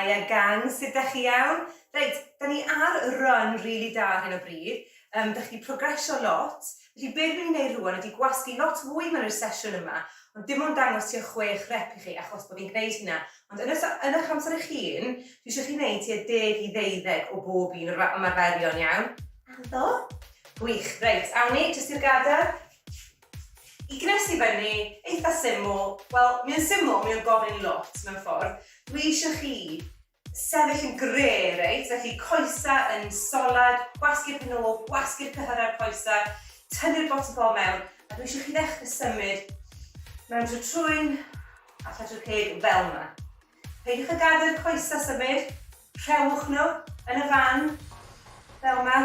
Hiya gang, sut da chi iawn? Reit, da ni ar run rili da ar hyn o bryd. Um, da chi progresio lot. Felly be dwi'n mynd i wneud rwan ydy gwasgu lot fwy mewn i'r sesiwn yma, ond dim ond dangos tua 6 rep i chi, achos bod fi'n gwneud hynna. Ond yn, y, yn eich amser eich hun, dwi eisiau chi wneud tua 10 i ddeuddeg o bob un o'r ymarferion, iawn? Addo? Gwych. Reit, awn ni, jyst i'r gadair. I gnesu fyny, eitha syml, wel, mi o'n syml, mi o'n gofyn lot mewn ffordd. Dwi eisiau chi sefyll yn gre, reit? Felly coesa yn solad, gwasgu'r pen ôl, gwasgu'r cyhyrau'r coesa, tynnu'r bottom bol mewn, a dwi eisiau chi ddechrau symud mewn trwy trwyn, allan trwy'r ceg, fel yma. Peidiwch â gadael i'r coesau symud, rhewch nhw yn y fan, fel yma,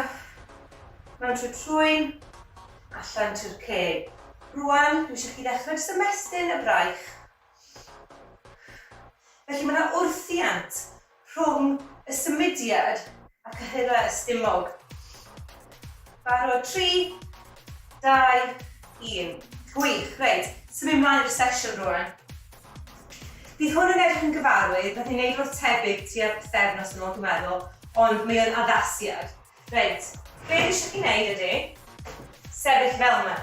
mewn trwy trwyn, allan trwy'r ceg. Rwan, dwi eisiau chi ddechrau jyst ymestyn y braich. Felly mae yna wrthiant rhwng y symudiad a cyhyrau y stumog. Barod, 3, 2, 1. Gwych, reit, symud mlaen i'r sesiwn rwan. Bydd hwn yn edrych yn gyfarwydd, nath ni wneud rhywbeth tebyg tua pythefnos yn ôl dwi'n meddwl, ond mae o'n addasiad. Reit, be dwi eisiau chi wneud ydy, sefyll fel yma.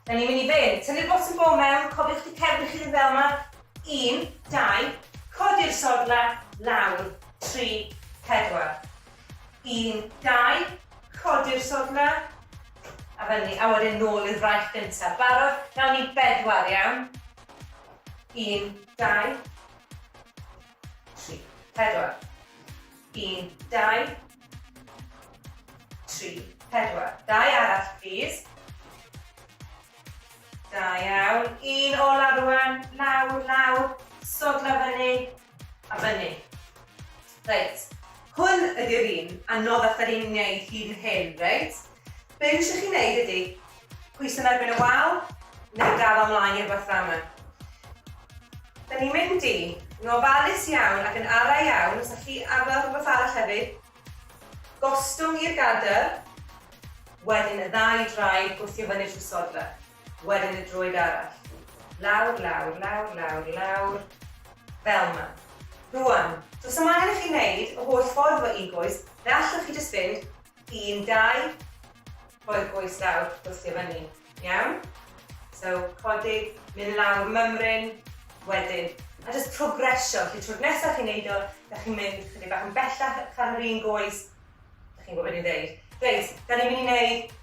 Da ni'n mynd i fynd, tynnu'r botwm bol mewn, cofiwch chi cefn chi ddim fel yma, 1, 2, codi'r sodla, lawr, 3, 4. 1, 2, codi'r sodla, a fyny, a wedyn nôl i'r fraich gyntaf. Barod? Nawn ni bedwar, iawn? 1, 2, 3, 4. 1, 2, 3, 4. Dau arall, please. Da iawn. Un ola rwan. Lawr, lawr. Sodla fyny. A fyny. Reit. Hwn ydy'r un anoddach da ni'n wneud hyd yn hyn, reit? Be dwi eisiau chi wneud ydy pwyso yn erbyn y wal neu gafael ymlaen i'r rhywbeth fel yma. Da ni'n mynd i, yn ofalus iawn ac yn ara iawn, os chi afael rhywbeth arall hefyd, Gostwng i'r gadair, wedyn y ddau draed gwthio fyny trwy sodla, wedyn y droed arall. Lawr, lawr, lawr, lawr, lawr, fel 'ma. Rwan, does dim angen i chi wneud y holl ffordd efo un goes, fe allwch chi jyst fynd un, dau, rhoi'r goes lawr, gwthio fyny. Iawn? So, codi, mynd lawr mymryn, wedyn, a jyst progresio. Felly tro'r nesaf chi'n neud o, da chi'n mynd chydig bach yn bellach ar yr un goes. Da chi'n gwybod beth ni'n dweud. Reit, da ni'n mynd i wneud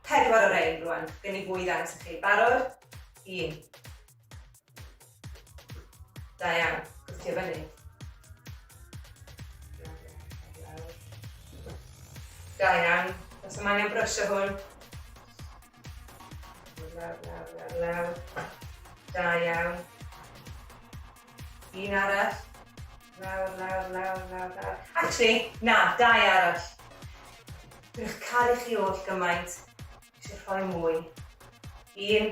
pedwar o rein rwan. Gen i fwy ddangos i chi. Barod? Un. Da iawn. Gwthio fyny. Da iawn. Os yma angen brysio hwn. Lawr, lawr, lawr, lawr. Da iawn. Un arall. Lawr, lawr, lawr, lawr, lawr. Actually, na, dau arall. Dwi'n eich caru chi oll gymaint. Eisiau rhoi mwy. Un.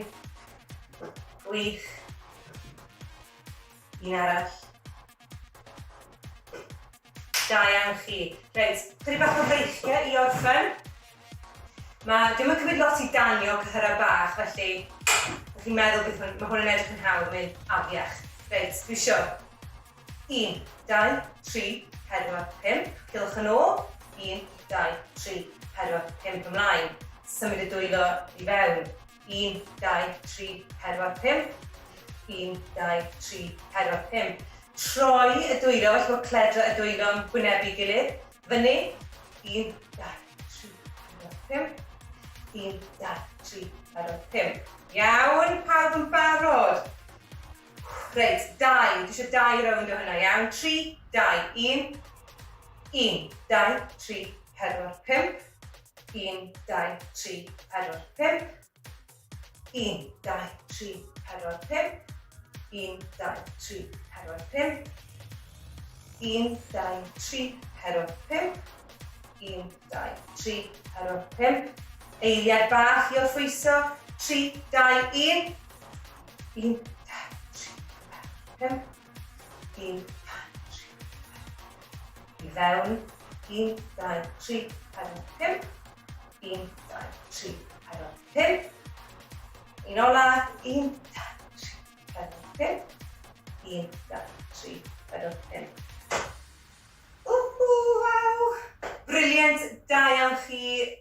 Gwych. Un arall. Da iawn chi. Reit, chydig bach o freichiau i orffen. Mae, dim yn cymryd lot i danio cyhyrau bach, felly ydych chi'n meddwl beth hwn, mae hwn yn edrych yn hawdd, mae'n afiach. Reit, dwi isio. 1, 2, 3, 4, 5. Cylch yn ôl. 1, 2, 3, 4, 5 ymlaen. Symud y dwylo i fewn. 1, 2, 3, 4, 5. 1, 2, 3, 4, 5. Troi y dwylo, felly bod cledra y dwylo yn gwynebu gilydd. Fyny. 1, 2, 3, 4, 5. 1, 2, 3, 4, 5. Iawn, pawb yn barod? Reit, dau. Dwi eisiau dau rownd o hynna, iawn? 3, 2, 1. 1, 2, 3, 4, 5. 1, 2, 3, 4, 5. 1, 2, 3, 4, 5. 1, 2, 3, 4, 5. 1, 2, 3, 4, 5. 1, 2, 3, 4, 5. Eiliad bach i orffwyso. 3, 2, 1. 1, 2, 3, 4, 5. 1, 2, 3, 4. I fewn. 1, 2, 3, 4, 5. 1, 2, 3, 4, 5. Un ola. 1, 2, 3, 4, 5. 1, 2, 3, 4, 5. iawn chi.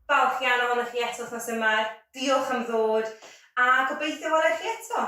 Falch iawn ohonoch chi eto wythnos yma. Diolch am ddod a gobeithio wela i chi eto.